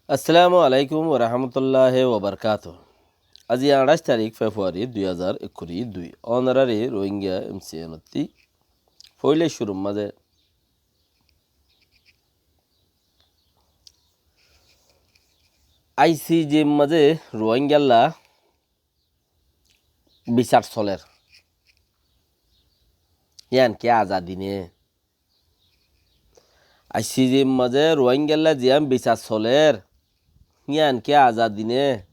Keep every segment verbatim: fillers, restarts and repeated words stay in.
Assalamu alaikum warahmatulláhi wabarakátuhu. Aijja añçáic tarík Februari dui házar ekkuri dui. Ónoraré Rohingya M C N ottú foóila cúrur mazé I C J mazé Rohingyalla bisar solér. Yían ki azadi né? I C J mazé Rohingyalla ziyán bisar solér, yían ki azadi né?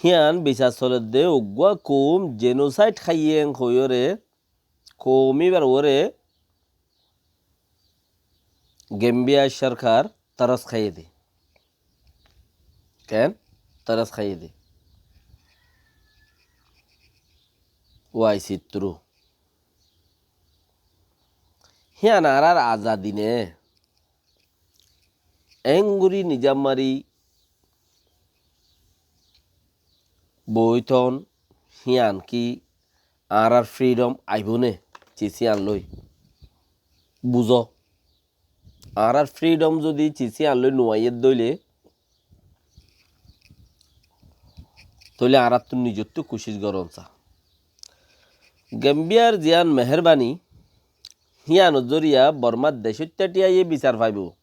Yían bisar solér de uggúa koum genocide háiye hoiyóre, koum íbar uore Gambia sorkar toros háiye de. Ken? Toros háiye de. O I C through. Hían añárar azadi né? Engori nizam mari boiton hían ki añárar freedom aibó né? Cis hían loi. Buzó. Añárar freedom zodi cis hían loi nuaiyé dóile, tóile añárattú nizottú kucíc gorón sa. Gambiyar ziyán meherbani, híanor zoriya Bormar decóitta thíyaye bisar faibó.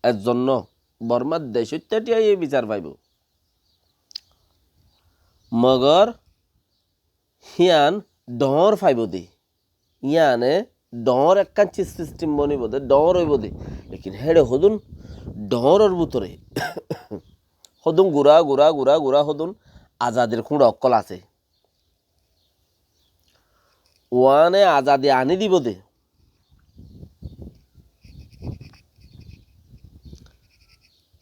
Ezzon no, Bormar decóitta thíyaye bisar faibó. Mogor hían dhoóñr faibó de. Yíane dhoóñr ekkán sis-, sistem bonibó de, dhoóñr óibó de. Lekin héçe hodún dhoóñror bútore hodún gura, gura, gura, gura hodún azadir kúñça ókkol asé. Uáne azadi aní dibó de.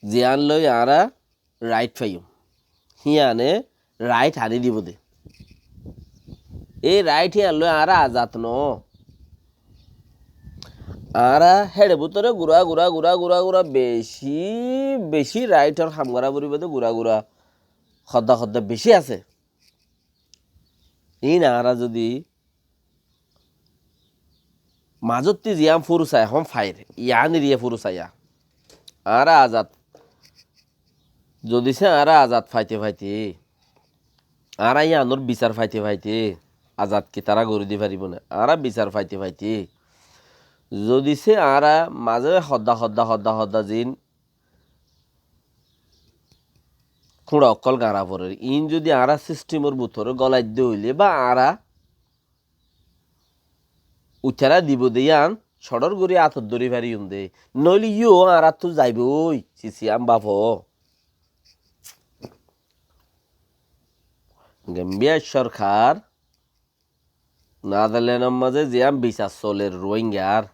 Ziyán loi añára rait faiyum. Híane rait aní dibó de. Ei rait hían loi añára azad no. Añára héçe bútore gura, gura, gura, gura, gura beci, beci raitor ham gora foribó de, gura, gura, hodda, hodda beci asé. Iín añára zodi mazottí ziyán furusai hom fair, yían eriya furusaiya. Añára azad. Zodi se añára azad faite faite, añára yíanor bisar faite faite, azad ki tará gorí di faribó né? Añára bisar faite faite, zodi se añára maze hodda, hodda, hodda, hodda zin kúñça ókkol gañra forer. Iín zodi añára sistemor bútore golaidde óile ba añára uitará dibó de yían, cóçor gorí átot dóri fariyum de. Noóile yó añárattú zaibói, sisiyán bafo. Gambia sorkar Netherland or maze ziyán bisar soler Rohingyar,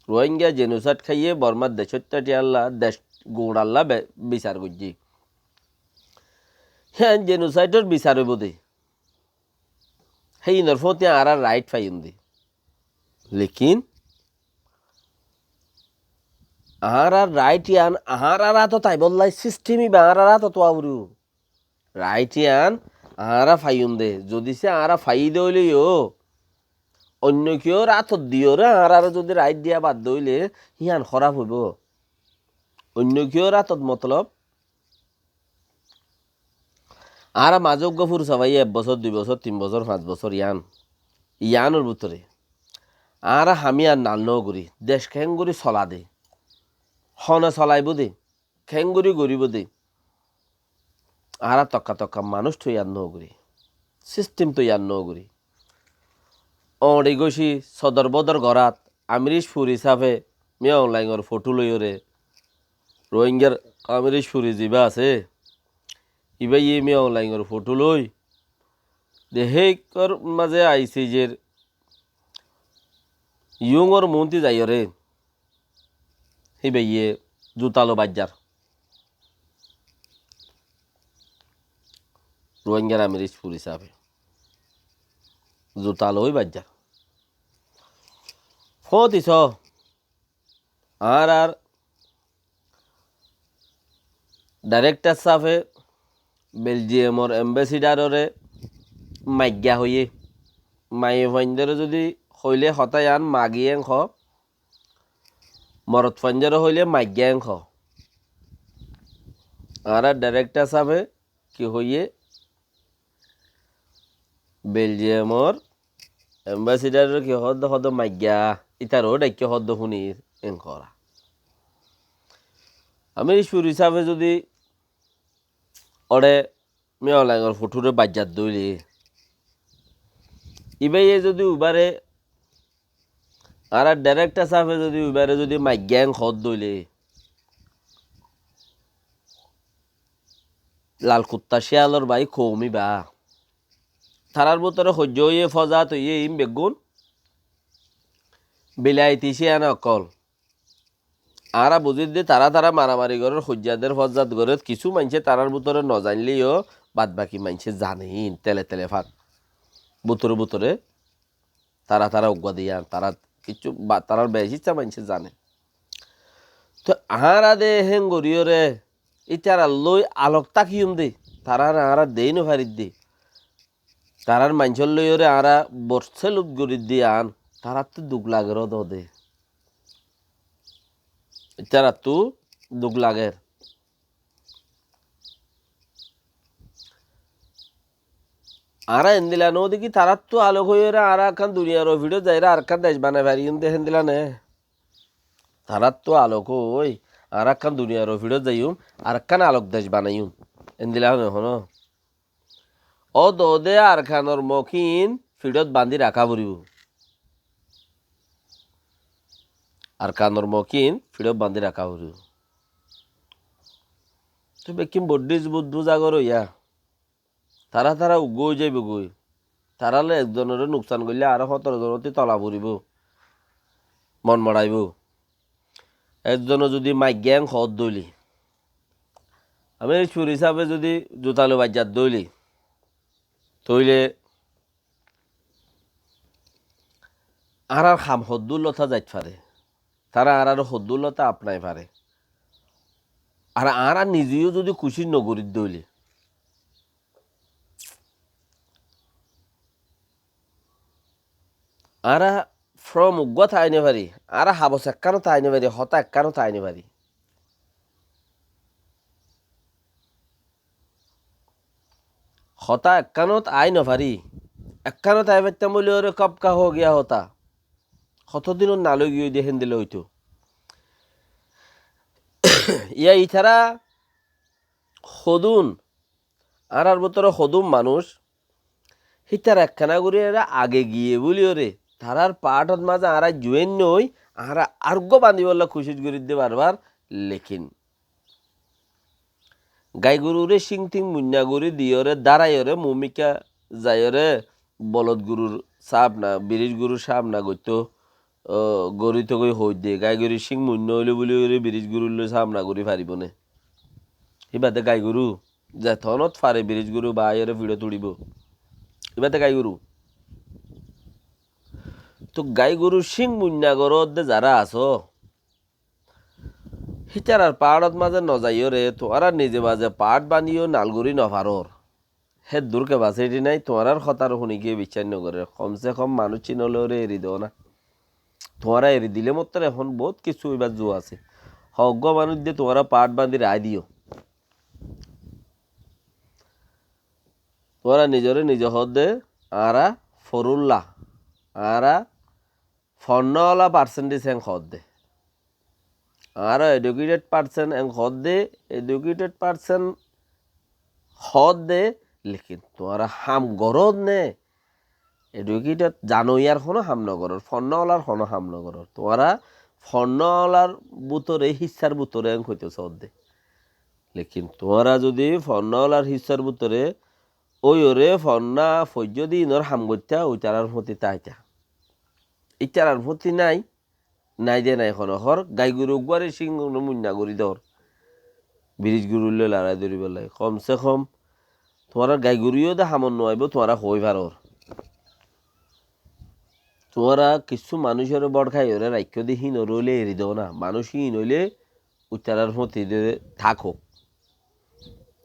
Rohingya genocide háiye Bormar decóitta thíyalla, dec guñçalla be-, bisar goijjé. Hé genocide or bisar óibo de. Hé inor fóti añára rait faiyum de. Lekin añárar rait yían añárar átot aibolla sistem iba añárar átot ówa foribo. Rait yían añára faiyum de. Zodi se añára faiyí de óile yó, oinno kiyór átot diyóre añárare zodi rait diya bad de óile, hían hóraf óibo. Oinno kiyór átot motolob, añára maze uggúa fursa faiyí ek bosór, dui bosór, tin bosór, fañs bosór yían, yíanor bútore añára ham yían nal nógorí, dec keéngorí sola de, hone solaibó de, keéngorí goríbo de, añára tokka tokka manúic toiyar nógorí, sistem toiyar nógorí. Oñçi góci sodor bodor gorát Amrish Puri sáfe Min Aung Hlaing or fotó loiyóre, Rohingyar Amrish Puri zibá asé, ibáye Min Aung Hlaing or fotó loi, de héikor maze I C J r yungor muúnti zaiyóre, híbaye zuta loi baijjar. Rohingyar Amrish Puri sáfe zuta loi baijjar. Fóti so, añárar director sáfe Belgium or ambassador ore maigga hoiyé. Maiyafuaindóre zodi hoilé hotá yían magi en ho, Morot fuainzare hoile maigga en hoó. Añára director sábe ki hoiye, Belgiumor ambassador ki hoó de, hoó de maigga, itaró dhaikka hoó de fúnir en hoóra. Amir Ishpuri sábe zodi ore Miyaw Laingor fothure baijjat dóile, ibáye zodi uibáre, añára director sábe zodi uibáre zodi maigga en hoó dóile, lal kutta ciyalor bái koum ibá. Tarár bútore hoijja óiye fozat óiye iín beggún bilaiti ciyana ókkol. Añára buzír de tará tará maramari gorér, hoijja der, fozat gorér, kissú maincé tarár bútore nozainleyó bad baki maincé zane iín tele tele fak. Bútore bútore tará tará uggúa de yián, tará kissú ba-, tarár beci issá maincé zane. Toi añára de héen goríyoré ítarar lói alok tákiyum de, taráre añára deéi nofarir de. Tarár maincór lóiyoré añára borselut gorir de yián, taráttu duk lager ódode. Ítarattu duk lager. Añára endilla no deki, taráttu alok óiyoré añára ekkán duniyar uore fiçót zaiyóre arekkán dec banai fariyum de héndilla né. Taráttu alok ói añára ekkán duniyar uore fiçót zaiyum, arekkán alok dec banaiyum. Endilla no hono. Ódode Arkanor mokín fiçót bandí raká foribó. Arkanor mokín fiçót bandí raká foribó. Toi bekkín Buddhist, Buddhist zagor óiya. Tará tará uggúa ói zaibói goi. Tarálla ekzonoré nuksan goillé aró hótoro zonottú tola foribó. Mon moçaibó. Ekzone zodi maigga en hoó dóile, Amir Ishpuri sábe zodi zuta loi baijjat dóile, tóile añárar ham hoddúr lóta zait fare, tará añárar hoddúr lóta apnai fare. Ar añára nize yó zodi kucíc nogorí dóile, añára from uggúa tái nofari, añára habos ekkánot tái nofari, hotá ekkánot tái nofari. Hotá ekkánot aái nofari. Ekkánot aái faittam buli óre kab ka ho giya hotá. Hotodinot nalói giyói de héndilla óito. Iya itará hodún, añárar bútore hodún manúic, hítara ekkána gorí ere age giyé buli óre, tarár paáthot mazé añára juén noói, añára argó bandíbolla kucíc gorí de barbar, lekin Gai gururé cíng-tíng muinna gorí diyóre, dáraiyóre, mumikká zaiyóre, bolot gurur sáfna, biríc gurur sáfna goittó, ó, gorí tógoi hoóidde. Gai gurur cíng muinna óile buli gorí biríc gurur loi sáfna gorí faribó né? Híba de gai guru, zetonót fare biríc guru baáiyóre fiçót uçíbo. Híba de gai guru. Tóu gai gurur cíng muinna goródde zará asó, hítarar paáthot mazé nozaiyóre, tuáñra nize baze paáth baníyo nal gorí nofarór. Héddur kefasiti nái, tuáñrar hotár huni kiyé biccác nogorér. Komse kom manúic cín óle óre eri doóna. Tuáñra eri dilé mottor ehón boóut kissú óibar zuwa asé. Hoggúa manúic de tuáñra paáth bandí raái diyó. Tuáñra nizoré nize hoódde, añára forúlla, añára fonnóola percentage en hoódde. Añára educated person en hoódde, educated person hoódde, lekin tuáñra ham goródne, educated zanoiyar honó ham nogorór, fonnóolar honó ham nogorór. Tuáñra fonnóolar bútore, híssar bútore en hoitó soódde. Lekin tuáñra zodi fonnóolar híssar bútore óiyoré fonná foijjó de inor ham goittá, uitarár fúti táita. Ítarar fúti nái, nái de nái hono hór, gai guru uggúare cíng muinna gorí dór. Biríc gurur loi larái dóribolla. Komse kom, tuáñrar gai guru yó de hamot no aibó, tuáñra hoói farór. Tuáñra kissú manúicoré bódkaiyóre raikkó de híinoré óile eri doóna. Manúic híin óile uitarár fúti de tákok.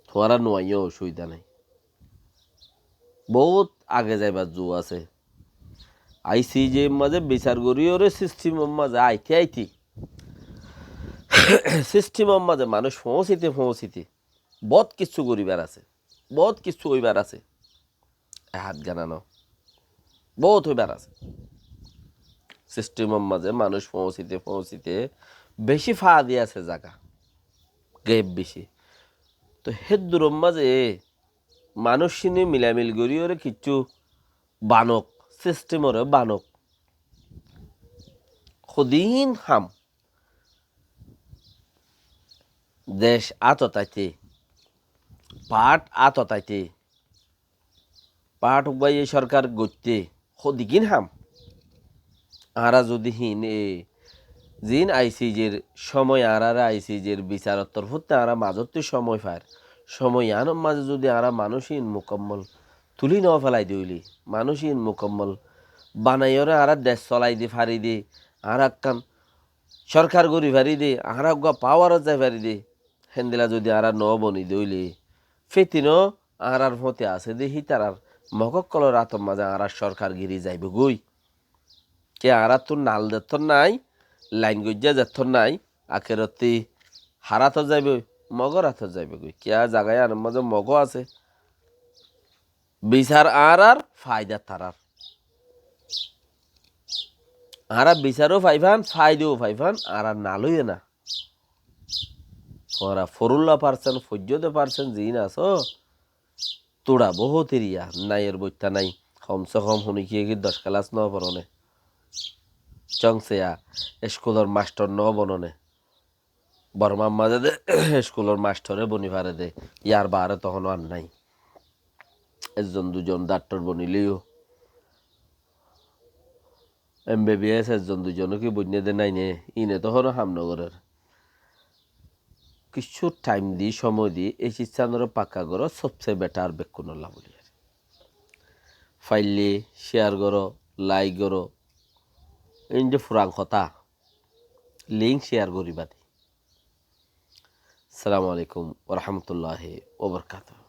Tuáñra nuaiyó, osubida nái. Boóut age zaibar zuwa asé. ICJ mazé bisar goríyoré sistimor mazé aite aite sistemor mazé manúic foóñsite foóñsite boóut kissú goríbar asé, boóut kissú óibar asé. E hát ganano boóut óibar asé. Sistemor mazé manúic foóñsite foóñsite bicí faadi asé zaga, gep bicí. Toi hédduror mazé manúiccíne milamil goríyoré kissú banok, sistemoré banok. Hodin ham dec átot aité, paáth átot aité, paáth uggúa ye sorkar goitté, hodigín ham. Añára zudi híin e ziín ICJ'r cómoi, añáráre ICJ'r bisaror torfóttu añára mazóttu cómoi fair, cómoi yíanor mazé zudi añára manúic híin mukammol tulí nofélai dé óile, manúic híin mukammol banaiyóre añára dec solai di fari dé, añára ekkán sorkar gorí fari dé, añára uggúa pawarot zai fari dé, héndilla zudi añára noboni dé óile, fétino añárár fóti asé dé hítarar Mog ókkolor átor mazé añárár sorkargiri zaibou goi. Kiyá añáráttu nal dettór nái, lain goijjá zettór nái, akerottí har átot zaibou, Mogor átot zaibou goi. Kiyá zaga yíanor mazé Mogó asé. Bisar añárár, faida tarár. Añára bisaró faifán, faidaó faifán, añára nal óiye na. Tuáñra forúlla farsen, foijjó de farsen, ziín asó, tuça boóut eriya, naiyor boitta nai, hom se hom hone kiyé ki doc kelas noforóne, cóngseya eskulor mastor nobonóne. Bormar mazé de eskulor mastoré boni fare dé, yar baáre tohón ar nái. Ezzon duzon daktor boniléyo, MBBS ezzon duzon ki boinné dé nái né, íine tohón ham nogorér. Kissú thaim di, cómoi di, ei cízzanoré fakka goró, sobse betar bekkúnolla bóli. Faillé céar goró, laik goró. Íin de furan hotá. Link céar goríba de. Assalamu alaikum wa rahmatullahi wa barakatuhu.